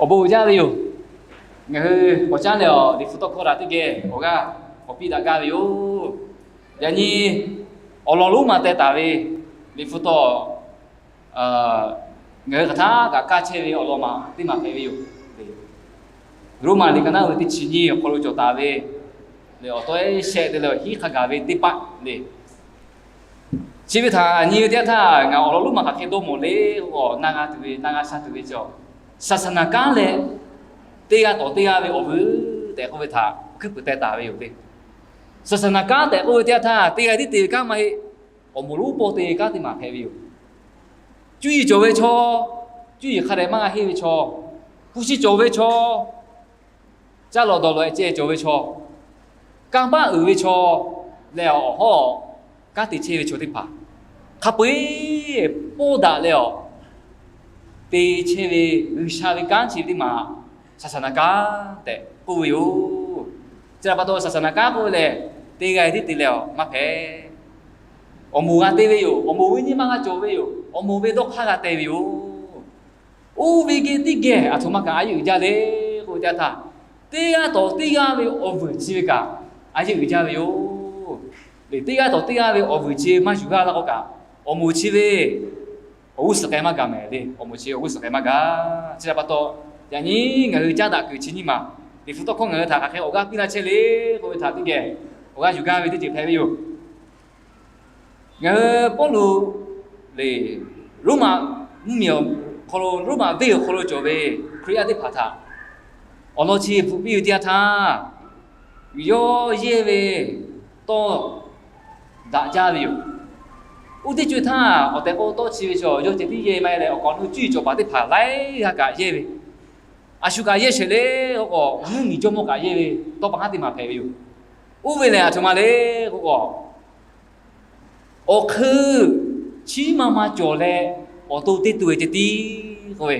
Awˬ bon jaˇ ve yoˬ. Ngaˬ hui k'awꞈ caˉ leh awˬ, Liꞈ hpu tawˇ hkawˇ htaꞈ teˇ geh awˬ g'aˇ k'awꞈ piˇ daꞈ gaˇ ve yoˬ. Yaꞈ nyi awˬ lawn lonˉ ma teh taˍ ve Liꞈ hpu tawˇ, ngaˬ hui hk'aˬ htaˇ kaꞈ kaˇ chehˇ ve awˬ lawn ma teˇ ma hpehꞈ ve yoˬ. Roˉmaꞈ liꞈ ka naˉ ve teˇ chi nyiˇ awˬ hk'aw lo cawˬ taˍ ve le, awˬ tawehˇ shehˆ te leh awˬ hiˉ hk'a gaˬ ve teˇ paˆ le. Chi ve htaꞈ nyi ve teˇ yanˇ htaˇ, ngaˬ awˬ lawn lonˉ ma hk'aˬ hk'e dawˇ mawˬ le k'o, na g'a tuˬ ve, na g'a sha tuˬ ve cawˬ, saˍsaˍnaˍ kanˉ leh teˇ g'aˇ tawˍ teˇ g'aˇ ve awˬ vuiˬ tehꞈ k'oˆ ve htaꞈ awˬ hkuiˉ puiˍ teh taˍ ve yoˬ le. Saˍsaˍnaˍ kanˉ tehꞈ k'oˆ ve teˇ yanˇ htaˇ, teˇ g'aˇ tiˉ te ve kanˉ maˇ heˆ. Awˬ moˍ lonˉ pawˇ te ve kanˉ teˇ maˬ hpehꞈ ve yoˬ. Cuˇ yiˍ cawˬ ve chaw, cuˇ yiˍ hk'a dehꞈ maˇ g'a henˇ ve chaw, hpu shi cawˬ ve chaw, caˇ lawꞈ dawˬ lawꞈ ceh cawˬ ve chaw, kanˇ paˆ uiˍ ve chaw leh awˬ hawˉ kanˉ te chehˇ ve chaw teˇ hpaˍ hk'a peu-eˬ pawˇ daꞈ leh awˬ te chehˇ ve G'uiˬsha ve kanˉ chi ve teˇ maˬ saˍsaˍnaˍ kanˉ tehꞈ k'oˆ ve yoˬ. Chi htaꞈ pa taw, saˍsaˍnaˍ kanˉ k'oˆ ve lehˬ, teˇ g'aˇ tiˉ te leh awˬ maˇ hpehꞈ. Awˬ moˍ g'a te ve yoˬ. Awˬ moˍ ve nyiˇ maˇ g'a cawˬ ve yoˬ. Awˬ moˍ ve dawˇ hk'aˇ g'a te ve yoˬ. Oˇ ve geh teˇ geh aˬ htoꞈ ma kaꞈ a yeˇ uiˍ jaˇ le k'oˆ ve teˇ yanˇ htaˇ, teˇ g'aˇ tawˍ teˇ g'aˇ ve awˬ vuiˬ chi ve kaꞈ a yeˇ uiˍ jaˇ ve yoˬ. Teˇ g'aˇ tawˍ teˇ g'aˇ ve awˬ vuiˬ chi maˇ yuˬ g'a la k'o kaꞈ, awˬ moˍ chi ve awˬ g'uˇ suhˍ k'ai maˇ gaˬ mehˍ le. Awˬ moˍ chi awˬ g'uˇ suhˍ k'ai maˇ gaˬ. Chi htaꞈ pa taw, yaꞈ nyi ngaˬ hui caˉ daꞈ kuiˬ chi nyiˇ maˬ, Liꞈ hpu tawˇ hkawˇ ngaˬ hui htaꞈ hk'aˬ hk'e awˬ g'aˇ piˇ laˇ chehˇ le k'oˆ ve htaꞈ teˇ geh awˬ g'aˇ yuˬ gaˇ ve teˇ ceuˬ hpehꞈ ve yoˬ. Ngaˬ hui Pawˇluꞈ le, Roˉmaꞈ mvuhˇmiˬ awˬ hk'aw lo, Roˉmaꞈ venˇ awˬ hk'aw lo cawˬ ve Hkriꞈ yaˇ teˇ hpaˍ htaꞈ awˬ lawn chi bvuhꞈ piˇ ve teˇ yanˇ htaˇ, yawˇ yehˇ ve tawˇ daꞈ jaˇ ve yoˬ. Oˇ teˇ co e htaˇ, awˬ tehˬ k'o tawˇ chi ve chaw yawˇ ceh tiˉ yehˇ maˇ heˆ leh, awˬ kaˍ awˬ nu cuˇ yiˍ cawˬ paˍ teˇ hpaˍ laiˉ g'aˇ kaꞈ yehˇ ve, a shu kaꞈ yehˇ shehˍ le k'o, mvuhˇmiˬ jawˇmawˇ kaꞈ yehˇ ve tawˇ pa haˉ teˇ maˬ hpehꞈ ve yoˬ. Oˇ ve lehˬ, aˬ htoꞈ ma le k'o, awˬ hk'eun chiˉ ma ma cawˬ leh, awˬ to teˇ to e ceh tiˉ k'oˆ ve,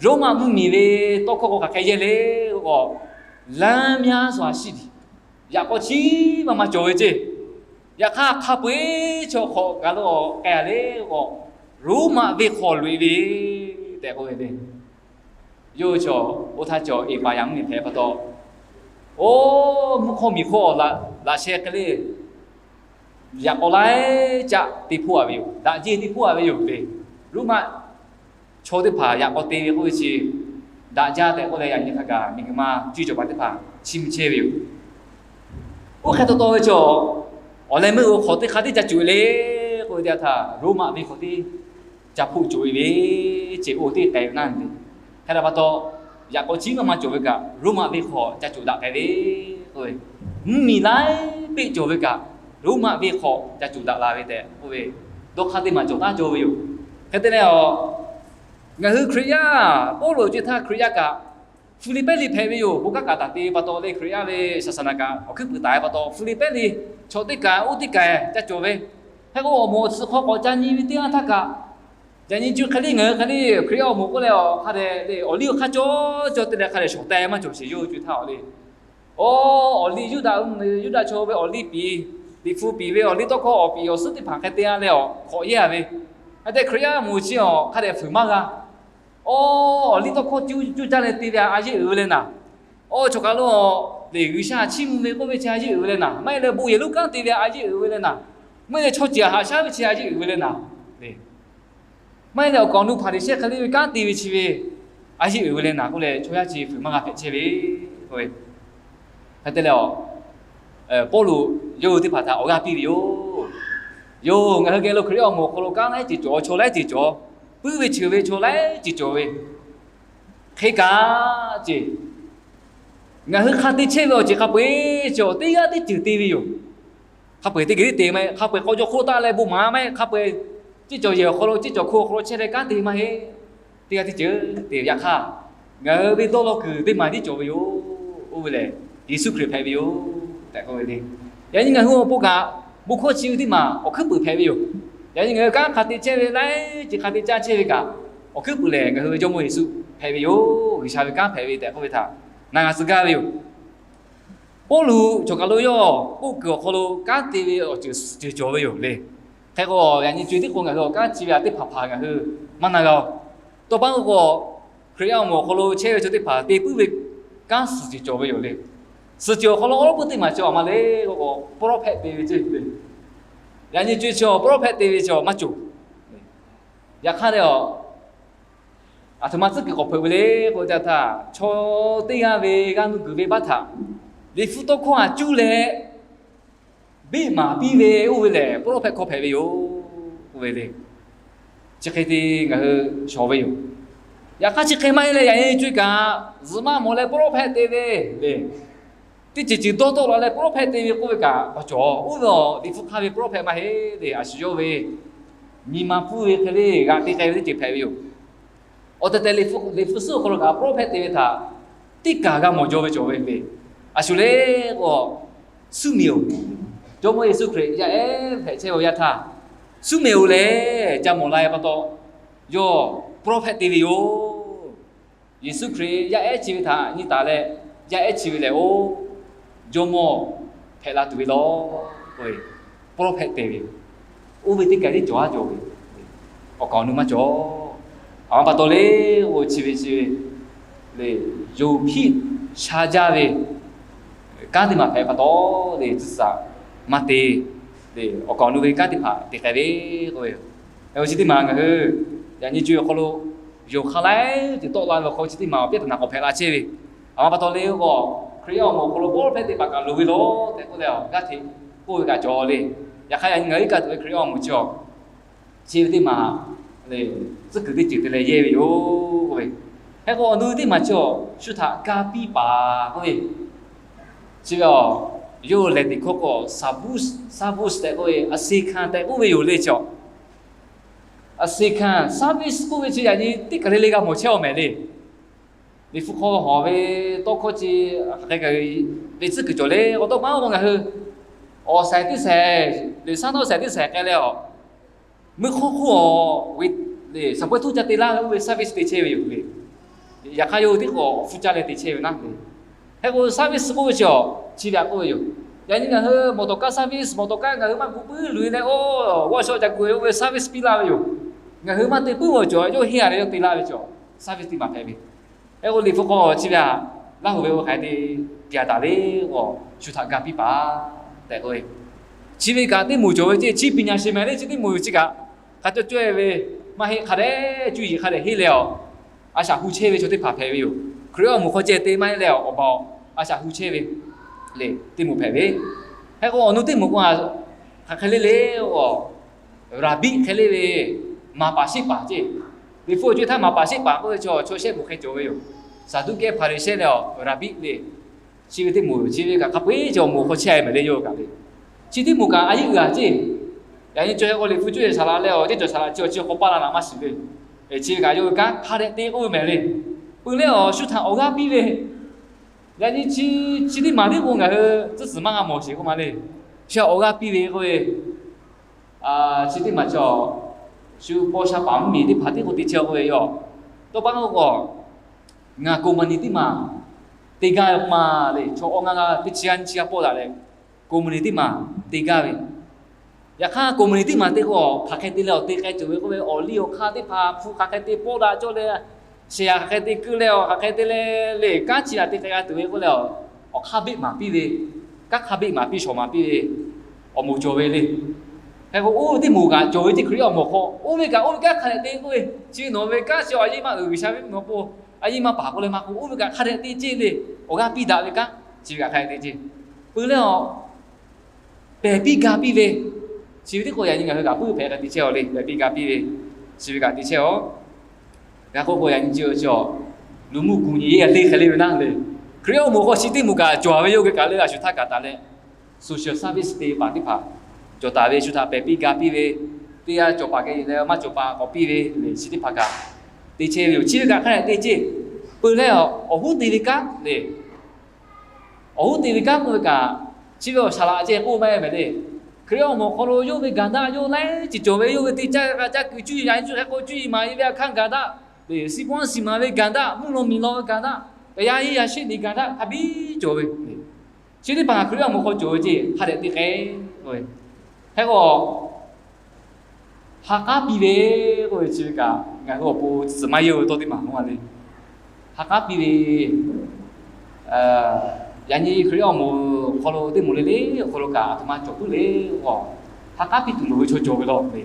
Roˉmaꞈ mvuhˇmiˬ ve tawˇ hkawˇ k'o hk'aˬ hk'e yehˇ le k'o, လမ်းများစွာရှိသည်, yaꞈ k'aw chiˉ ma ma cawˬ ve ceˇ. Yaꞈ hk'aˇ, hk'a peu-eˬ chaw hk'awꞈ kaˬ lo k'ai a le k'o, Roˉmaꞈ venˇ hk'aw loꞈ e ve tehꞈ k'oˆ ve le. Yawˇ hui chaw oˇ htaˇ cawˬ eˍpaˍyaˍ mvuhˇmiˬ hpehꞈ pa taw, oˇ mvuhˇ hk'awˇ miˬ hk'awˇ laꞈ sheh hk'e le, yaꞈ k'aw laiˉ caˆ te hpoˇ a ve yoˬ. Daꞈ jeˇ te hpoˇ a ve yoˬ le. Roˉmaꞈ chaw teˇ hpaˍ yaꞈ k'aw te ve k'oˆ ve chi, daꞈ jaˇ tehꞈ k'oˆ leh, yaꞈ nyi hk'a gaˬ miˬguiˬ ma cuˇ yiˍ cawˬ paˍ teˇ hpaˍ chiˇ mvuh chehˇ ve yoˬ. Oˇ hk'e taw taw ve chaw, awˬ leh meuˇ g'uˇ hk'awꞈ teˇ hk'a teˇ ca coˬ e le k'oˆ ve teˇ yanˇ htaˇ, Roˉmaꞈ venˇ hk'aw teˇ ca hpoˆ coˬ e ve ceˬ, oˇ teˇ k'ai ve naˇ le. Hk'e te pa taw, yaꞈ k'aw chiˉ ma ma cawˬ ve kaꞈ, Roˉmaꞈ venˇ hk'aw ca coˬ daꞈ k'ai ve k'oˆ ve, mvuhˇmiˬ laiˉ peˆ cawˬ ve kaꞈ, Roˉmaꞈ venˇ hk'aw ca coˬ daꞈ la ve tehꞈ k'oˆ ve, dawˇ hk'aˇ teˇ maˬ cawˬ taˉ cawˇ ve yoˬ. Hk'e te leh, ngaˬ hui Hkriꞈ yaˇ, Pawˇluꞈ awˬ co e htaˇ Hkriꞈ yaˇ kaꞈ, Hpiˍliˍpehˇ liꞈ hpehꞈ ve yoˬ. Bon kanˉ kaꞈ taˍ te pa taw leh, Hkriꞈ yaˇ ve saˍsaˍnaˍ kaꞈ awˬ hkuiˉ puiˍ taˍ ve pa taw, Hpiˍliˍpehˇ liꞈ chaw teˇ kaꞈ oˇ teˇ kaꞈ ca cawˬ ve. Hk'e k'o, awˬ moˍ awˬ tsuhꞈ hk'aw k'awꞈ ca nyi ve teˇ yanˇ htaˇ kaꞈ, yaꞈ nyi co hk'e le ngaˬ hui hk'e le Hkriꞈ yaˇ awˬ moˍ k'oˆ leh, hk'a dehꞈ le awˬ liˇ awˬ hk'aˇ cawˇ cawˇ te leh hk'a dehꞈ shawˍ teh maˇ cawˬ sheˍ. Yawˇ hui co e htaˇ awˬ le, awˬ liˇ Yuˇdaꞈ, Yuˇdaꞈ chaw ve awˬ liˇ piˍ, Liꞈ hpu piˍ ve awˬ liˇ tawˇ hkawˇ awˬ piˍ awˬ suhˉ teˇ hpaˍ hk'e te a leh awˬ hk'awꞈ yehˇ a ve. Hk'e te Hkriꞈ yaˇ moˍ chi awˬ hk'a dehꞈ fuiˍ maˇ g'a. Awˬ liˇ tawˇ hkawˇ cuˇ caˇ leh te ve a yeˇ uiˍ ve leh naˍ. Awˬ chaw kaˬ lo lehˬ, G'uiˬsha chiˇ mvuh ve k'oˆ ve chi a yeˇ uiˍ ve leh naˍ. Maˇ heˆ leh bon yehˬ lonˉ kanˉ te ve a yeˇ uiˍ ve leh naˍ. Maˇ heˆ leh chaw ceuˬ haꞈ shaˉ ve chi a yeˇ uiˍ ve leh naˍ. Maˇ heˆ leh awˬ kaˍ awˬ nu Hpaˍriˍsehˇ hk'e le ve kanˉ te ve chi ve a yeˇ uiˍ ve leh naˍ k'oˆ leh, chaw yaˇ chi fuiˍ maˇ g'a hpehꞈ chehˇ ve k'oˆ ve. Hk'e te leh, Pawˇluꞈ yawˇ hui teˇ hpaˍ htaꞈ awˬ g'aˇ piˇ ve yoˬ. Yoˬ, ngaˬ hui geh lo Hkriꞈ yaˇ awˬ moˍ awˬ hk'aw lo kanˉ laiˉ ceuˬ cawˬ, chaw laiˉ ceuˬ cawˬ, puiˉ ve cheuˬ ve chaw laiˉ ceuˬ cawˬ ve hk'e kaꞈ ceˬ, ngaˬ hui hk'a te chehˇ ve awˬ ceuˬ hk'a peu-eˬ cawˬ, teˇ g'aˇ teˇ ceuˬ te ve yoˬ. Hk'a peu-eˬ teˇ geh tiˉ te maˇ heˆ. Hk'a peu-eˬ k'aw jaw hk'oˆ taˆ leh bon maˍ maˇ heˆ. Hk'a peu-eˬ ceˇ cawˬ yehˬ awˬ hk'aw lo, ceˇ cawˬ hku awˬ hk'aw lo chehˇ leh kanˉ te maˇ heˆ. Teˇ g'aˇ teˇ ceuˬ te ve yaꞈ hk'aˇ, ngaˬ hui ve dawˇ law kuiˬ teˇ maˬ tiˉ cawˬ ve yoˬ. Oˇ ve lehˬ, Yeˍsuˆ Hkriꞈ hpehꞈ ve yoˬ tehꞈ k'oˆ ve le. Yaꞈ nyi ngaˬ hui awˬ pon kaꞈ, bon hkawˇ chi ve teˇ maˬ awˬ hkuiˉ puiˍ hpehꞈ ve yoˬ. Yaꞈ nyi ngaˬ hui kanˉ hk'a te chehˇ ve, laiˉ ceuˬ hk'a te caˇ chehˇ ve kaꞈ, awˬ hkuiˉ puiˍ lehˬ ngaˬ hui ve Jawˇmawˇ Yeˍsuˆ hpehꞈ ve yoˬ. G'uiˬsha ve kanˉ hpehꞈ ve tehꞈ k'oˆ ve htaꞈ na g'a tcuh gaˇ ve yoˬ. Pawˇluꞈ cawˬ kaˬ lo yawˇ k'oˆ kuiˬ awˬ hk'aw lo kanˉ te ve awˬ ceuˬ ceuˬ cawˬ ve yoˬ le. Hk'e k'o, yaꞈ nyi co e tiˉ k'o ngaˬ hui awˬ kanˉ chi ve a teˇ hpaˍ hpaˍ ngaˬ hui maˇ na g'a-oˬ. Tawˇ paˉ k'o, Hkriꞈ yaˇ awˬ moˍ awˬ hk'aw lo chehˇ ve chaw teˇ hpaˍ te puiˉ ve kanˉ suhˍ ceuˬ cawˬ ve yoˬ le. Suhˍ ceuˬ awˬ hk'aw lo awˉ lawˉ puiˉ teˇ maˬ chi awˬ ma le k'o, prophet te ve ceˇ le. Yaꞈ nyi co-e chi prophet te ve chi maˇ cawˬ. Yaꞈ hk'aˇ leh, aˬ htoꞈ ma tcuhˉ kuiˬ k'awꞈ hpeuꞈ ve le k'o, ca htaˇ chaw teˇ g'aˇ ve g'aˇ nuˇ kuiˬ venˇ baˆ htaꞈ Liꞈ hpu tawˇ hkawˇ htaꞈ cuˇ leh beˆ maˍ piˇ ve oˇ ve lehˬ, prophet hkawˇ hpehꞈ ve yoˬ k'oˆ ve le. Chi hk'e te ngaˬ hui shawˍ ve yoˬ. Yaꞈ hk'aˇ chi hk'e maˇ heˆ leh, yaꞈ nyi co-e kaꞈ zuhꞈ maˇ mawˬ leh prophet te ve le. Teˇ ceuˬ ceuˬ dawˇ tawˆ la leh prophet te ve k'oˆ ve kaꞈ k'awꞈ cawˬ. Oˇ ve awˬ Liꞈ hpu hk'aˇ ve prophet maˇ heˆ le. A shu yawˇ ve nyi ma pfuhˇ ve hk'e le g'a te k'ai ve teˇ ceuˬ hpehꞈ ve yoˬ. Awˬ tehˬ tehˬ Liꞈ hpu suhˉ awˬ hk'aw lo kaꞈ prophet te ve htaꞈ teˇ kaˬ g'a mawˬ jaw ve cawˬ ve le. A shu le k'o, Suˉmeˍoˍ, Jawˇmawˇ Yeˍsuˆ Hkriꞈ yaˇ ehˉ hpehꞈ chehˇ ve awˬ yanˇ htaˇ, Suˉmeˍoˍ lehˬ ca mawˬ la ve pa taw, yawˇ prophet te ve yoˬ. Yeˍsuˆ Hkriꞈ yaˇ ehˉ chi ve htaꞈ nyi taˍ leh, yaˇ ehˉ chi ve lehˬ, oˇ Jawˇmawˇ hpehꞈ la tuˬ ve lawˬ k'oˆ ve, prophet te ve yoˬ. Oˇ ve teˇ kaˬ tiˉ cawˬ haˉ cawˬ ve, awˬ kaˍ awˬ nu maˇ cawˬ. Aˬ ma pa taw le k'o, chi ve chi ve le, yonˍ hpiˆ sha jaˇ ve kanˉ teˇ maˬ hpehꞈ pa taw le, tcuhˉ saˍ maˇ te le, awˬ kaˍ awˬ nu ve kanˉ teˇ hpaˍ te k'ai ve k'oˆ ve yoˬ. Chi teˇ maˬ ngaˬ hui yaꞈ nyi co-e awˬ hk'aw lo yonˍ hk'a laiˉ ceuˬ tawˆ la ve awˬ hk'aw lo chi teˇ maˬ awˬ pehˉ taˍ naˍ k'awꞈ hpehꞈ la chehˇ ve. Aˬ ma pa taw le k'o, Hkriꞈ yaˇ awˬ moˍ awˬ hk'aw lo prophet teˇ hpaˍ kaꞈ loˍ ve lawˬ tehꞈ k'oˆ leh, g'aˇ hteꞈ k'oˆ ve kaꞈ cawˬ le. Yaꞈ hk'aˇ yaꞈ nyi ngaˬ hui kaꞈ tuˬ ve Hkriꞈ yaˇ awˬ moˍ chi awˬ, chi ve teˇ maˬ le, tcuhˉ kuiˬ teˇ ceuˬ te leh yehˇ ve yoˬ k'oˆ ve. Hk'e k'o, awˬ nu teˇ maˬ chi awˬ shu htaꞈ ga piˇ paˍ k'oˆ ve, chi ve a, yawˇ lehˬ teꞈ hkawˇ k'o, service tehꞈ k'oˆ ve, a se hkanˍ tehꞈ k'oˆ ve yoˬ le chi awˬ. A se hkanˍ service k'oˆ ve chi yaꞈ nyi teˇ kaˬ le le g'a mawˬ chehˇ-oˬ mehˍ le. Liꞈ hpu hk'aw hawˬ ve tawˇ hkawˇ chi hk'aˬ hk'e kaꞈ ve tcuhˉ kuiˬ cawˬ le. Awˬ tawˇ maˇ k'o ngaˬ hui awˬ shaiˍ teˇ shaiˍ, Liꞈ shaˉ nawˉ shaiˍ teˇ shaiˍ k'ai leh awˬ, meuˇ hk'awˇ hk'oˆ awˬ ve le, shaˍ pawehˇ htuˇ ca te laˇ ve oˇ ve service te chehˇ ve yoˬ le. Yaꞈ hk'aˇ yawˇ hui teˇ k'awꞈ hpu caˇ leh te chehˇ ve naˉ le. Hk'e k'o service k'oˆ ve chi awˬ, chi ve aꞈ k'oˆ ve yoˬ. Yaꞈ nyi ngaˬ hui mawˬ tawˬ kaˉ service, mawˬ tawˬ kaˉ ngaˬ hui maˇ gu puiˉ luˬ e leh, oˇ workshop ca gu ve oˇ ve service piˇ laˇ ve yoˬ. Ngaˬ hui maˇ te puiˉ ve awˬ cawˬ yawˇ henˇ a leh yawˇ te laˇ ve chi awˬ, service teˇ maˬ hpehꞈ ve. Hk'e k'o Liꞈ hpu hk'aw chi ve aꞈ, Laˇ huˍ ve oˇ hk'aˬ hk'e te piˇ a taˍ le k'o, shu htaꞈ ga piˇ paˍ tehꞈ k'oˆ ve. Chi ve kaꞈ teˇ moˍ cawˬ ve ceˇ, chi piˇ nyi sheˍ mehˍ le, chi teˇ moˍ chi kaꞈ hk'a cawˇ cawehˇ ve maˇ heˆ, hk'a dehꞈ cuˇ yiˍ hk'a dehꞈ henˇ leh awˬ, a shaꞈ hu chehˇ ve chaw teˇ hpaˍ hpehꞈ ve yoˬ. Hkriꞈ yaˇ awˬ moˍ hk'aw ceh te maˇ heˆ leh awˬ, awˬ baˬ awˬ a shaꞈ hu chehˇ ve le, teˇ moˍ hpehꞈ ve. Hk'e k'o awˬ nu teˇ moˍ k'o, hk'aˬ hk'e le le, awˬ, raˍbiˆ hk'e le ve, maˍ paˍ sheˆ paˍ ceˇ. Liꞈ hpu awˬ co-e htaˇ maˍ paˍ sheˆ paˍ k'oˆ ve chi, chaw shehˆ moˍ hk'e cawˬ ve yoˬ. Saˍduˆkehˇ Hpaˍriˍsehˇ leh awˬ raˍbiˆ le. Chi ve teˇ moˍ, chi ve kaꞈ hk'a peu-eˬ chi awˬ moˍ hk'aw chehˇ mehˍ le yawˇ kaꞈ le. Chi teˇ moˍ kaꞈ a yeˇ uiˍ a ceˇ. Yaꞈ nyi cawˬ hk'e k'o Liꞈ hpu cuˇ yiˍ shaˍ laꞈ leh awˬ teˇ cawˬ shaˍ laꞈ chi awˬ chi hk'aw paˇ la naꞈ maˇ shiˍ ve. Chi ve kaꞈ yawˇ ve kanˉ hk'a dehꞈ te k'oˆ ve mehˍ le. Peuˬ leh awˬ shu htaꞈ awˬ g'aˇ piˇ ve. Yaꞈ nyi chi, chi teˇ maˬ tiˉ k'o ngaˬ hui tcuhˉ suhˍ maˇ g'a mawˬ sheˍ k'oˆ ma le. Chi awˬ g'aˇ piˇ ve k'oˆ ve, chi teˇ maˬ chi awˬ, shu paw sha paˍ mvuhˇmiˬ teˇ hpaˍ tiˉ k'o te chehˇ k'oˆ ve yoˬ. Tawˇ pa k'o k'o, ngaˬ company teˇ maˬ te gaˇ ve k'oˆ ma le. Chaw awˬ ngaˇ g'aˇ teˇ chi g'aˇ nyiˇ chi g'aˇ pawˆ daꞈ leh, company teˇ maˬ te gaˇ ve. Yaꞈ hk'aˇ company teˇ maˬ te k'o, hk'aˬ hk'e te leh awˬ te k'ai tuˬ ve k'oˆ ve, awˬ liˇ awˬ hk'aˇ teˇ hpaˍ hpu hk'aˬ hk'e te pawˆ daꞈ cawˇ leh, shehˍ hk'aˬ hk'e te keu leh, hk'aˬ hk'e te leh le, kanˉ chi a te k'ai g'a tuˬ ve k'oˆ leh, awˬ hk'aˇ beˆ maˍ piˇ ve, kanˉ hk'aˇ beˆ maˍ piˇ shawˍ maˍ piˇ ve, awˬ moˍ cawˬ ve le. Hk'e k'o oˇ ve teˇ moˍ kaꞈ cawˬ ve ceˇ Hkriꞈ yaˇ awˬ moˍ hk'aw, oˇ ve kaꞈ oˇ ve kanˉ hk'a dehꞈ te k'oˆ ve, chi nawˬ ve kanˉ chi awˬ a yeˇ maˇ uiˍ G'uiˬsha ve mvuhˇ naw k'o, a yeˇ maˇ paˍ k'oˆ leh maˇ k'oˆ, oˇ ve kaꞈ hk'a dehꞈ te ceˇ le. Awˬ g'aˇ piˇ daꞈ ve kanˉ chi ve kaꞈ hk'a dehꞈ te ceˇ. Peuˬ leh awˬ, pehˬ piˇ ga piˇ ve, chi ve teˇ k'o yaꞈ nyi ngaˬ hui kaꞈ puiˉ hpehꞈ kaꞈ te chehˇ-oˬ le. Pehˬ piˇ ga piˇ ve, chi ve kaꞈ te chehˇ-oˬ. G'a k'oˆ k'o yaꞈ nyi chi awˬ, luˬ mvuhˇ gu nyi yeˇ a teˇ hk'e le ve naˉ le. Hkriꞈ yaˇ awˬ moˍ hk'aw chi teˇ moˍ kaꞈ cawˬ ve yoˬ. Hk'e kaꞈ le a shu htaˇ kaꞈ taˍ leh, social service te paˍ teˇ hpaˍ cawˬ taˍ ve, shu htaꞈ pehˬ piˇ ga piˇ ve, teˇ g'aˇ cawˬ paˍ geh leh maˇ cawˬ paˍ k'awꞈ piˇ ve le, chi teˇ hpaˍ kaꞈ te chehˇ ve yoˬ. Chi ve kaꞈ hk'a dehꞈ te ceˇ. Peuˬ leh awˬ hoˉ te ve kanˉ le, awˬ hoˉ te ve kanˉ k'oˆ ve kaꞈ, chi ve awˬ shaˍ laꞈ ceh k'oˆ maˇ heˆ mehˍ le. Hkriꞈ yaˇ awˬ moˍ hk'aw lo yawˇ ve gaˬ daꞈ yawˇ laiˉ ceuˬ cawˬ ve, yawˇ ve teˇ caˇ g'a caˇ kuiˬ cuˇ yiˍ yaꞈ nyi cuˇ hk'e k'o cuˇ yiˍ maˍ e ve a hkanˇ gaˬ daꞈ, siˉ paˆ siˍ maˍ ve gaˬ daꞈ, mvuhˇ naw miˬ law ve gaˬ daꞈ, taˍ yaˇ heˇ yaˇ sheˆ ni gaˬ daꞈ hk'a biˇ cawˬ ve. Chi teˇ hpaˍ Hkriꞈ yaˇ awˬ moˍ hk'aw cawˬ ve ceˇ hk'a dehꞈ te k'ai k'oˆ ve. Hk'e k'o, ha k'aˉ piˇ ve k'oˆ ve chi ve kaꞈ ngaˬ hui awˬ pon tcuhˉ suhˍ maˇ yeˇ ve tawˇ teˇ maˬ k'oˆ ma le. Ha k'aˉ piˇ ve, yaꞈ nyi Hkriꞈ yaˇ awˬ moˍ awˬ hk'aw lo teˇ moˍ le le awˬ hk'aw lo kaꞈ aˬ htoꞈ ma cawˬ puiˉ le k'o, ha k'aˉ piˇ tuˬ loˍ ve chaw cawˬ ve law le.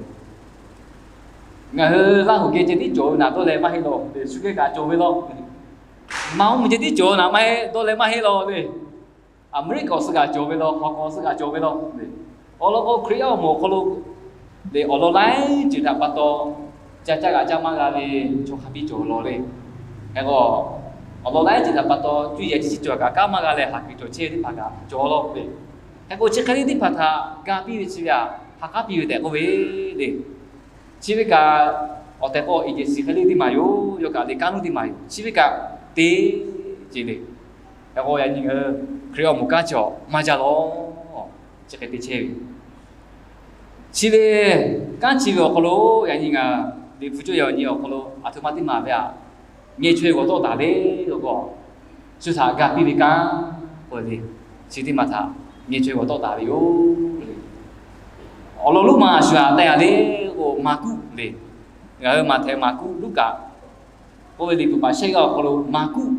Ngaˬ hui Laˇ huˍ geh ceh tiˉ cawˬ ve naˍ dawˇ leh maˇ heˆ law le. Shu geh kaꞈ cawˬ ve law. Maˇ oˇ mvuh ceh tiˉ cawˬ naˍ maˇ heˆ dawˇ leh maˇ heˆ law le. Aˍmeˍriˆkaˍ awˬ suh kaꞈ cawˬ ve law, Hawˬ k'aw awˬ suh kaꞈ cawˬ ve law. Awˬ lawn k'o, Hkriꞈ yaˇ awˬ moˍ awˬ hk'aw lo le awˬ lawn laiˉ ceuˬ htaꞈ pa taw ca caˇ g'a caˇ maˇ g'a ve chaw hk'a biˇ cawˬ law le. Hk'e k'o, awˬ lawn laiˉ ceuˬ htaꞈ pa taw cuˇ yiˍ ciˇ ciˇ cawˬ kaꞈ kanˉ maˇ g'a leh haˍ kuiˬ cawˬ chehˇ ve teˇ hpaˍ kaꞈ cawˬ law le. Hk'e k'o, chi hk'e le teˇ hpaˍ htaꞈ ga piˇ ve chi ve aꞈ ha k'aˉ piˇ ve tehꞈ k'oˆ ve le. Chi ve kaꞈ awˬ tehˬ k'o, eˍ jeˍ siˍ hk'e le teˇ maˬ yoˬ. Yawˇ kaꞈ le kanˉ lonˉ teˇ maˬ yoˬ. Chi ve kaꞈ te ce le. Hk'e k'o, yaꞈ nyi ngaˬ hui Hkriꞈ awˬ moˍ kanˉ chi awˬ maˇ jaˇ law. Chi hk'e te chehˇ ve, chi ve kanˉ chi ve awˬ hk'aw lo yaꞈ nyi ngaˬ Liꞈ hpu cawˇ yaꞈ nyi awˬ hk'aw lo aˬ htoꞈ ma teˇ maˬ ve aꞈ ngeh chaweh g'awˬ tawˆ taˍ le k'o, shu htaꞈ ga piˇ ve kanˉ k'oˆ ve le. Chi teˇ maˬ htaꞈ ngeh chaweh g'awˬ tawˆ taˍ ve yoˬ le. Awˬ lawn lonˉ ma shu htaꞈ te a le k'o, Maˍkuˆ le. Ngaˬ hui Maꞈhtehˍ, Maˍkuˆ, Luˉkaꞈ k'oˆ ve Liꞈ bvuhꞈ paˍ shehˆ g'aˇ awˬ hk'aw lo Maˍkuˆ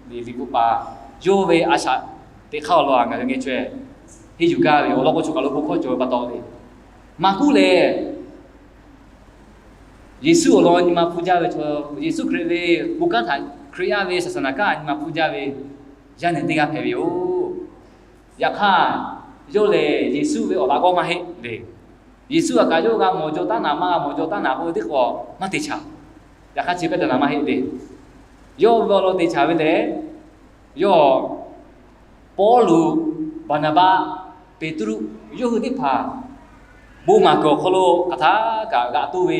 le, Liꞈ bvuhꞈ paˍ yawˇ ve a shaꞈ teꞈ hk'aˇ awˬ lawn ngaˬ hui ngeh chaweh henˇ yuˬ gaˇ ve yoˬ. Awˬ lawn k'o, choˬ kaˬ lo bon hkawˇ cawˬ ve pa taw le. Maˍkuˆ lehˬ, Yeˍsuˆ awˬ lawn nyi ma hpu jaˇ ve chaw, Yeˍsuˆ Hkriꞈ ve bon kanˉ htaꞈ Hkriꞈ yaˇ ve saˍsaˍnaˍ kanˉ nyi ma hpu jaˇ ve yaˇ nehˬ teˇ g'aˇ hpehꞈ ve yoˬ. Yaꞈ hk'aˇ, yawˇ lehˬ Yeˍsuˆ ve awˬ laꞈ g'awˇ maˇ heˆ le. Yeˍsuˆ aꞈ kaꞈ yawˇ g'a mawˬ jaw taˉ naˍ, maˇ g'a mawˬ jaw taˉ naˍ k'oˆ ve teˇ hk'awꞈ maˇ te chaˍ. Yaꞈ hk'aˇ, chi pehˉ taˍ naˍ maˇ heˆ le. Yawˇ ve awˬ lawn te chaˍ ve lehˬ, yawˇ Pawˇluꞈ, Baˍnaˍbaˆ, Peˍtruˆ, yawˇ hui teˇ hpaˍ bon maˍ kuiˬ awˬ hk'aw lo hk'aˬ htaˇ kaꞈ g'aꞈ toˇ ve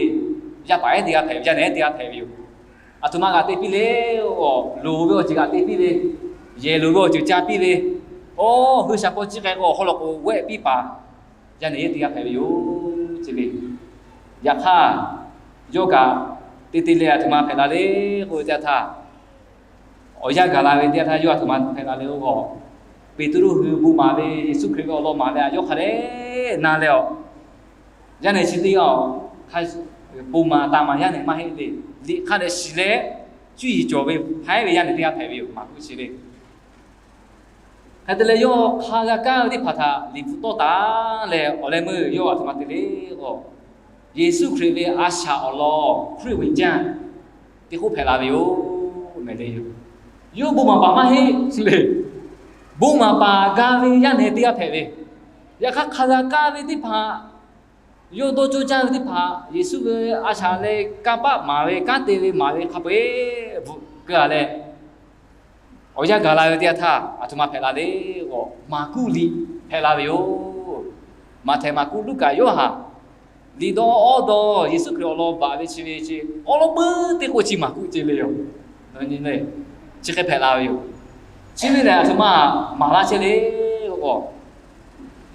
yaˇ paˍ ehˉ teˇ g'aˇ hpehꞈ ve, yaˇ nehˬ ehˉ teˇ g'aˇ hpehꞈ ve yoˬ. Aˬ htoꞈ ma g'aꞈ te piˇ le, loˍ ve awˬ ceuˬ g'aꞈ te piˇ ve, yehˬ loˍ ve awˬ ceuˬ ca piˇ ve, awˬ hui shaˍ paw chi k'ai k'o awˬ hawˉ law k'o wehˆ piˇ paˍ yaˇ nehˬ ehˉ teˇ g'aˇ hpehꞈ ve yoˬ ce le. Yaꞈ hk'aˇ, yawˇ kaꞈ te te leh aˬ htoꞈ ma hpehꞈ la le k'oˆ ve teˇ yanˇ htaˇ, awˬ yanˇ gaˬ la ve teˇ yanˇ htaˇ yawˇ aˬ htoꞈ ma hpehꞈ la le k'o, Peˍtruˆ hui bon maˍ ve Yeˍsuˆ Hkriꞈ ve awˬ lawn maˍ leh yawˇ hk'a dehꞈ na leh awˬ, yaˇ nehˬ chi teˇ g'aˇ awˬ hk'a, bon maˍ taˍ maˍ yaˇ nehˬ maˇ heˆ le. Liꞈ hk'a dehꞈ shiˍ leh cuˇ yiˍ cawˬ ve haiˉ ve yaˇ nehˬ teˇ g'aˇ hpehꞈ ve yoˬ, Maˍkuˆ chi le. Hk'e te leh yawˇ hk'a g'a kaˇ ve teˇ hpaˍ htaꞈ Liꞈ bvuhꞈ tawˆ taˍ leh awˬ leh meuˇ yawˇ aˬ htoꞈ ma te le k'o, Yeˍsuˆ Hkriꞈ ve a shaꞈ awˬ lawn Hkriꞈ ve jaˇ teˇ hk'oˆ hpehꞈ la ve yoˬ. Mehˍ le, yawˇ bon maˍ paˍ maˇ heˆ le. Bon maˍ paˍ ga ve yaˇ nehˬ teˇ g'aˇ hpehꞈ ve. Yaꞈ hk'aˇ, hk'a g'a kaˇ ve teˇ hpaˍ, yawˇ dawˇ cawˇ jaˇ ve teˇ hpaˍ, Yeˍsuˆ ve a shaꞈ leh kanˇ paˆ maˍ ve, kanˉ te ve maˍ ve hk'a peu-eˬ bvuhꞈ keu a leh, awˬ yanˇ gaˬ la ve teˇ yanˇ htaˇ aˬ htoꞈ ma hpehꞈ la le k'o, Maˍkuˆ liꞈ hpehꞈ la ve yoˬ. Maꞈhtehˍ, Maˍkuˆ, Luˉkaꞈ, Yoˇhanˬ liꞈ dawˇ awˇ dawˇ Yeˍsuˆ Hkriꞈ awˬ lawn baˬ ve chi ve chi awˉ lawˉ puiˉ teˇ k'oˆ chi Maˍkuˆ ce le yoˬ. Chi hk'e hpehꞈ la ve yoˬ. Chi ve lehˬ aˬ htoꞈ ma maˍ laˇ chehˇ le k'o,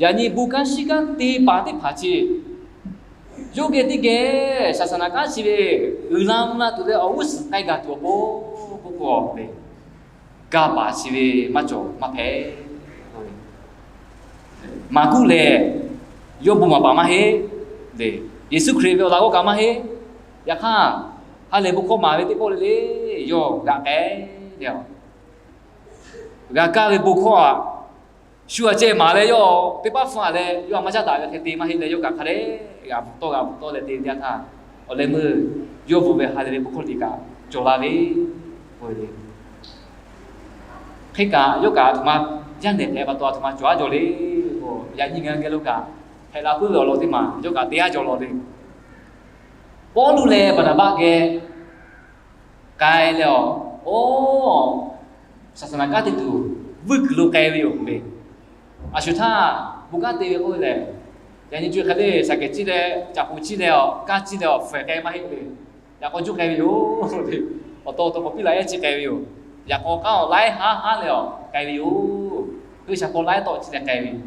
yaꞈ nyi bon kanˉ shiˉ kanˉ te paˍ teˇ hpaˍ chi yawˇ geh teˇ geh saˍsaˍnaˍ kanˉ chi ve uiˍ la mvuh la tuˬ leh awˬ g'uˇ suhˍ k'ai gaˬ tuˬ awˬ pon k'oˆ k'o le, gaˇ paˍ chi ve maˇ cawˬ maˇ hpehꞈ. Maˍkuˆ lehˬ, yawˇ bon maˍ paˍ maˇ heˆ le. Yeˍsuˆ Hkriꞈ ve awˬ laꞈ g'awˇ kaꞈ maˇ heˆ. Yaꞈ hk'aˇ, ha lehˬ bon hkawˇ maˍ ve teˇ pawˆ le le yawˇ g'aꞈ k'ai le. G'a kaˇ ve bon hkawˇ aꞈ, shu aꞈ ceh maˍ leh yawˇ teˇ paˉ hpfuhˇ a leh yawˇ a maˇ caˉ daꞈ ve hk'e te maˇ heˆ leh, yawˇ kaꞈ hk'a dehꞈ g'aꞈ bvuhꞈ tawˆ g'aꞈ bvuhꞈ tawˆ leh te ve teˇ yanˇ htaˇ, awˬ leh meuˇ yawˇ bvuhꞈ ve ha lehˬ ve bon hkawˇ liꞈ kaꞈ cawˬ la ve k'oˆ ve le. Hk'e kaꞈ yawˇ kaꞈ aˬ htoꞈ ma yaˇ nehˬ hpehꞈ pa taw aˬ htoꞈ ma cawˬ aˉ jaw le k'o, yaꞈ nyi ngaˬ hui geh lo kaꞈ hpehꞈ la puiˉ ve awˬ lawn teˇ maˬ yawˇ kaꞈ te aˉ jaw law le. Pawˇluꞈ leh Baˍnaˍbaˆ geh k'ai leh awˬ, oˇ, saˍsaˍnaˍ kanˉ te tuˬ vuiˇ kuiˬ lo k'ai ve yoˬ le. Aˬ shuˍ htaˇ bon kanˉ te ve k'oˆ ve lehˬ, yaꞈ nyi co hk'e le shaˍ kehˬ ciˇ leh caꞈ poˍ ciˇ leh awˬ, kanˉ ciˇ leh awˬ, hpfuhˇ k'ai maˇ heˆ le. Yaꞈ k'aw juˇ k'ai ve yoˬ le. Awˬ taw awˬ taw k'awꞈ piˇ laꞈ yaˇ ciˇ k'ai ve yoˬ. Yaꞈ k'aw kanˉ awˬ laiˉ haˉ haˉ leh awˬ k'ai ve yoˬ. G'uiˬsha hpaw laiˉ tawˆ ciˇ leh k'ai ve yoˬ.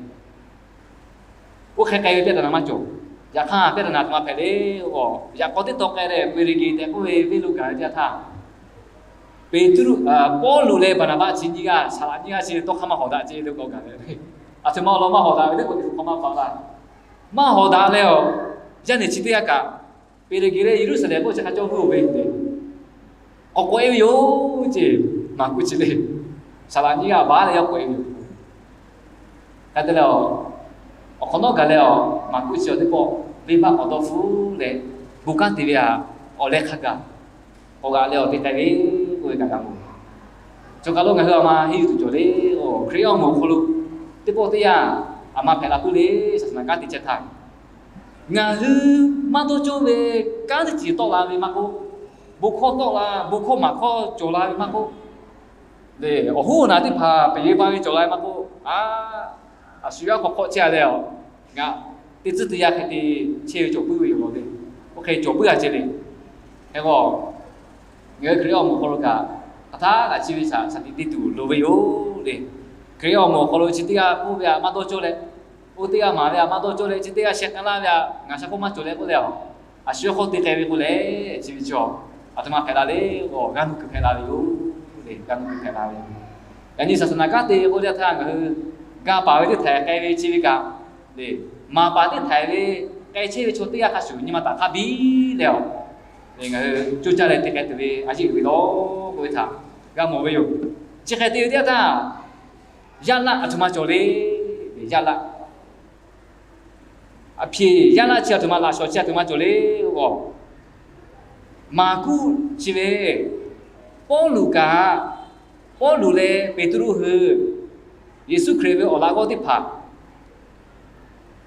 Oˇ hk'e k'ai ve pehˇ taˍ naˍ maˇ cawˬ. Yaꞈ hk'aˇ pehˇ taˍ naˍ aˬ htoꞈ ma hpehꞈ le k'o, yaꞈ k'aw teˇ taw k'ai leh Peˍreˍgeˍ tehꞈ k'oˆ ve venˇ lo gaˬ ve teˇ yanˇ htaˇ, Peˍtruˆ, Pawˇluꞈ leh Baˍnaˍbaˆ chi nyiˇ g'aˇ, saˍ laꞈ nyiˇ g'aˇ chi tawˇ hk'aˇ maˇ hawˍ daꞈ ce le k'o gaˬ leh, aˬ htoꞈ ma awˬ lawn maˇ hawˍ daꞈ ve teˇ k'o teˇ hk'awꞈ maˇ paˍ laˇ. Maˇ hawˍ daꞈ leh awˬ, yaˇ nehˬ chi teˇ g'aˇ kaꞈ Peˍreˍgeˍ leh Yeˍruˆsaˍlehnˍ k'oˆ chi hk'a cawˇ hui ve le, k'awꞈ k'oꞈ e ve yoˬ ce. maˍ kuˇ chi le. Saˍ laꞈ nyiˇ g'aˇ baˬ leh yaˇ k'awꞈ e ve yoˬ. Hk'e te leh, awˬ hk'awꞈ nawˉ gaˬ leh, maˍ kuˇ chi awˬ teˇ pawˆ venˇbaˆ k'awꞈ dawˇ hpfuhˆ leh, bon kanˉ te ve htaꞈ awˬ leh hk'a gaˬ k'awꞈ g'aꞈ leh awˬ te k'ai ve k'oˆ ve kaꞈ g'a mawˬ. Chaw kaˬ lo ngaˬ hui a ma henˇ yuˬ tuˬ cawˬ le. Hkriꞈ yaˇ awˬ moˍ awˬ hk'aw lo teˇ pawˆ teˇ yanˇ, a ma hpehꞈ la puiˉ le. Saˍsaˍnaˍ kanˉ te chehˇ htaˇ, ngaˬ hui maˇ dawˇ cawˇ ve kanˉ teˇ ceuˬ tawˆ la ve maˇ k'oˆ, bon hkawˇ tawˆ la, bon hkawˇ maˍ hkawˇ cawˬ la ve maˇ k'oˆ, le, awˬ hoˉ awˬ naˬ teˇ hpaˍ pehˬ ve ba ve cawˬ la ve maˇ k'oˆ, a, a shu yaˇ hk'awꞈ hk'awꞈ chehˇ a leh, ngaˬ teˇ tcuhˉ teˇ yanˇ hk'e te chehˇ ve cawˬ puiˉ ve yoˬ law le. Oˇ hk'e cawˬ puiˉ a ceh le. Hk'e k'o, ngaˬ hui Hkriꞈ yaˇ awˬ moˍ awˬ hk'aw lo kaꞈ, hk'aˬ htaˇ kaꞈ chi ve shaˍ shaˍ tiꞈ te tuˬ loˍ ve yoˬ le. Hkriꞈ yaˇ awˬ moˍ awˬ hk'aw lo chi teˇ g'aˇ k'oˆ ve htaꞈ maˇ dawˇ cawˇ leh, oˇ teˇ g'aˇ maˍ ve htaꞈ maˇ dawˇ cawˇ leh, chi teˇ g'aˇ sheh k'ai laˇ ve htaꞈ ngaˬ shaˍ hk'oˆ maˇ cawˬ leh k'oˆ leh, a shu hk'aw te k'ai ve k'o leh, chi ve chaw, a htoꞈ ma hpehꞈ la le. G'aˇ nuˇ kuiˬ hpehꞈ la ve yoˬ le. G'aˇ nuˇ kuiˬ hpehꞈ la ve yoˬ. Yaꞈ nyi saˍsaˍnaˍ kanˉ te k'oˆ ve teˇ yanˇ htaˇ ngaˬ hui ga paˍ ve teˇ htaiˍ k'ai ve chi ve kaꞈ le, maˍ paˍ teˇ htaiˍ ve k'ai chehˇ ve chaw teˇ g'aˇ hk'a shuˍ nyi ma taˍ hk'a biˇ leh, ngaˬ hui coˇ caˇ leh te k'ai tuˬ ve a yeˇ uiˍ ve law k'oˆ ve htaꞈ g'a mawˬ ve yoˬ. Chi hk'e te ve teˇ yanˇ htaˇ, yaˇ laˆ a htoꞈ ma cawˬ le. Yaˇ laˆ, a hpiˍ yaˇ laˆ chi a htoꞈ ma, laꞈ shawnˍ chi a htoꞈ ma cawˬ le. Maˍ kuˇ chi ve, Pawˇluꞈ kaꞈ, Pawˇluꞈ leh Peˍtruˆ hui, Yeˍsuˆ Hkriꞈ ve awˬ laꞈ g'awˇ teˇ hpaˍ,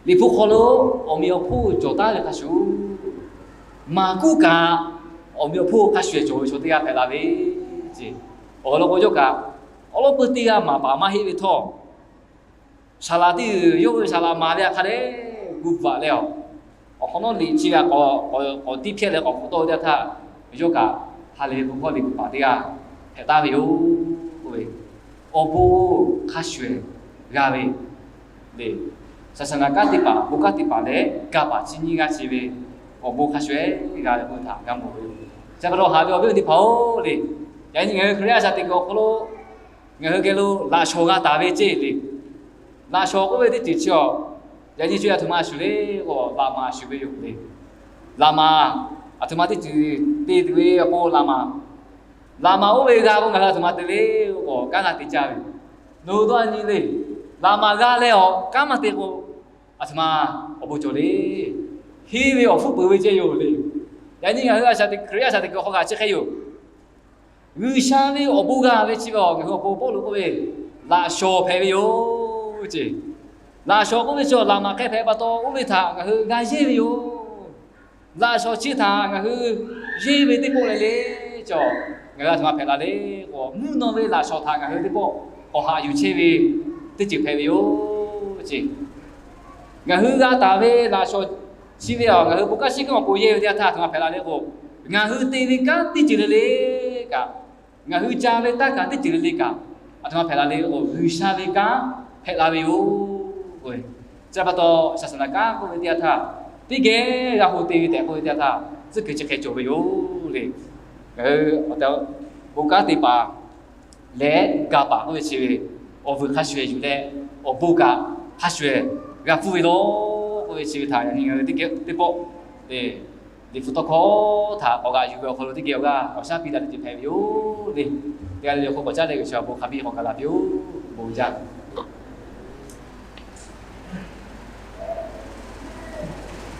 Liꞈ hpu hk'aw lo awˬ meꞈ awˬ hponˇ cawˬ taˉ ve hk'a shuˍ, maˍ kuˇ kaꞈ awˬ meꞈ awˬ hponˇ hk'a shuˍ cawˬ ve chaw teˇ g'aˇ hpehꞈ la ve ce. Awˬ lawn k'o yawˇ kaꞈ, awˉ lawˉ peu teˇ g'aˇ maˍ paˍ maˇ heˆ ve htawˇ, saˍ laꞈ teˇ g'uiˬ yawˇ ve saˍ laꞈ maˍ ve htaꞈ hk'a dehꞈ gu bvuhꞈ leh, awˬ hk'awꞈ nawˉ liꞈ chi ve k'awꞈ tiˇ hpehˇ leh k'awꞈ hk'awꞈ tawˆ ve teˇ yanˇ htaˇ, yawˇ kaꞈ ha lehˬ ve bon hkawˇ liꞈ hpu paˍ teˇ g'aˇ hpehꞈ taˍ ve yoˬ. K'oˆ ve, awˬ bon hk'a shuˍ g'a ve le. Saˍsaˍnaˍ kanˉ teˇ hpaˍ, bon kanˉ teˇ hpaˍ leh ga paˍ chi nyiˇ g'aˇ chi ve awˬ bon hk'a shuˍ g'a ve k'oˆ ve htaꞈ g'a mawˬ ve yoˬ. Chi pa taw haꞈ ve awˬ viˉ awˬ nyi teˇ hpaˍ-oˬ le, yaꞈ nyi ngaˬ hui Hkriꞈ yaˇ shaˍ teꞈ kuiˬ awˬ hk'aw lo ngaˬ hui geh lo laꞈ shawnˍ g'a taˍ ve ceˇ le. Laꞈ shawnˍ k'oˆ ve teˇ ceuˬ chi awˬ, yaꞈ nyi co a htoꞈ ma shuˍ le k'o, laꞈ maˍ shuˍ ve yoˬ le. Laꞈ maˍ a htoꞈ ma teˇ ceuˬ te tuˬ ve awˬ pon laꞈ maˍ, laꞈ maˍ oˇ ve g'a k'o ngaˬ hui a htoꞈ ma te le k'o, kanˉ g'a te caˇ ve yoˬ. Nawˬ hui dawˇ a nyi le, laꞈ maˍ g'a leh awˬ kanˉ maˇ te k'o, a htoꞈ ma awˬ bon cawˬ le. Henˇ ve awˬ hpfuhˇ peuˬ ve ceh yoˬ le. Yaꞈ nyi ngaˬ hui a shaˍ teꞈ, Hkriꞈ yaˇ shaˍ teꞈ kuiˬ hk'aw kaꞈ chi hk'e yoˬ. G'uiˬsha ve awˬ bon g'a ve chi ve awˬ, ngaˬ hui awˬ pon Pawˇluꞈ k'oˆ ve, laꞈ shawnˍ hpehꞈ ve yoˬ ce. Laꞈ shawnˍ k'oˆ ve chi awˬ, laꞈ maˍ hk'e hpehꞈ pa taw oˇ ve htaꞈ ngaˬ hui g'a yeˇ ve yoˬ. Laꞈ shawnˍ chi htaꞈ ngaˬ hui yeˇ ve teˇ pawˆ leh le, cawˬ ngaˬ hui a htoꞈ ma hpehꞈ la le k'o, mvuhˇ naw ve laꞈ shawnˍ htaꞈ ngaˬ hui teˇ pawˆ k'awꞈ haꞈ yuˬ chehˇ ve teˇ ceuˬ hpehꞈ ve yoˬ ce. Ngaˬ hui g'a taˍ ve laꞈ shawnˍ chi ve awˬ, ngaˬ hui bon kanˉ shiˉ kanˉ awˬ pon yeˇ ve teˇ yanˇ htaˇ a htoꞈ ma hpehꞈ la le k'o, ngaˬ hui te ve kanˉ teˇ ceuˬ le le kaꞈ, ngaˬ hui ca ve tanˇ kaꞈ teˇ ceuˬ le le kaꞈ, a htoꞈ ma hpehꞈ la le k'o, G'uiˬsha ve kanˉ hpehꞈ la ve yoˬ. Chi pa taw saˍsaˍnaˍ kanˉ k'oˆ ve teˇ yanˇ htaˇ, teˇ geh g'a ho te ve tehꞈ k'oˆ ve teˇ yanˇ htaˇ, tcuhˉ kuiˬ chi hk'e cawˬ ve yoˬ le. Ngaˬ hui awˬ tehˬ, bon kanˉ te paˍ leh ga paˍ k'oˆ ve chi ve, awˬ vuiˬ hk'a shuˍ shuˍ yuˬ leh, awˬ bon kaꞈ hk'a shuˍ shuˍ g'a pfuhˇ ve law k'oˆ ve chi ve htaꞈ yaꞈ nyi ngaˬ hui teˇ geh teˇ pawˆ le, Liꞈ hpu tawˇ hkawˇ htaꞈ k'awꞈ g'aꞈ yuˬ ve awˬ hk'aw lo teˇ geh awˬ g'aˇ awˬ shaˉ piˇ la teˇ ceuˬ hpehꞈ ve yoˬ le. Ngaˬ hui le awˬ hk'aw k'awꞈ caˉ leh G'uiˬsha awˬ bon hk'a biˇ k'awꞈ gaˬ la piˇ-oˬ. Bon jaˇ.